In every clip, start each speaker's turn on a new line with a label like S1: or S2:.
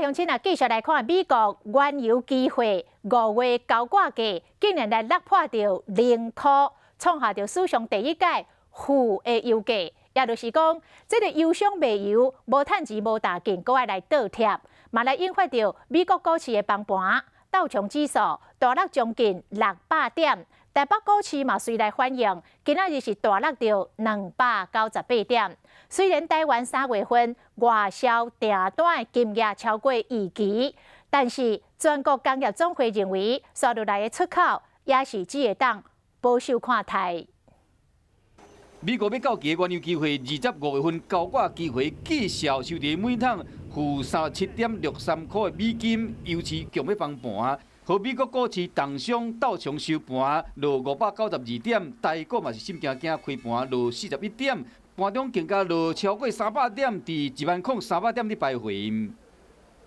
S1: 鄉親啊，繼續來看美國原油期貨5月交割價，竟然來落破著0箍，創下著史上第一改負的油價。也就是講，這個油商賣油無趁錢無大緊，閣愛來倒貼，嘛來引發著美國股市的崩盤，道瓊指數大落將近600點，台北股市嘛隨來反應，今仔日是大落著298點。雖然台灣3月份外銷訂單的金額超過預期，但是全國工業總會認為，紲落來的出口也是只會當保守看待。
S2: 美國欲到期的原油期貨25月份交割期貨繼續收佇每桶負37.63箍的美金，油市強欲崩盤。予美國股市重傷，道瓊收盤落592點，台股嘛是心驚驚開盤落41點，盤中更加落超過300點，佇10,300點咧徘徊。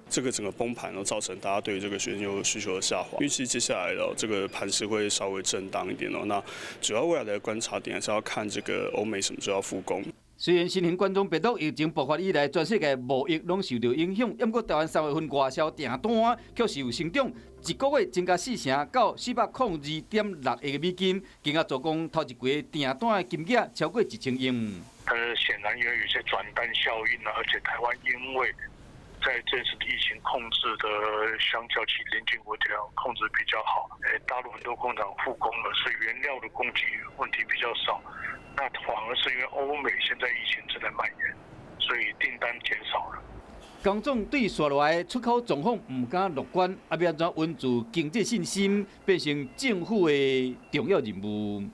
S3: 這個整個崩盤，造成大家對這個原油需求的下滑。預計接下來的這個盤勢會稍微震盪一點哦。那主要未來的觀察點還是要看這個歐美什麼時候要復工。
S2: 雖然新型冠狀病毒疫情爆發以來，全世界貿易攏受著影響，毋過台灣3月份外銷訂單卻是有成長，一個月增加4成，到402.6億的美金，金額做工頭一季訂單的金額超過1000億。
S4: 顯然因為有些轉單效應啊，而且台灣因為在這次的疫情控制的相較其鄰近國家控制比較好，大陸很多工廠復工了，所以原料的供給問題比較少。那反而是因為歐美現在疫情正在蔓延，所以訂單減少了。
S2: 工總對紲落來出口狀況毋敢樂觀，欲按怎穩住經濟信心，變成政府的重要任務。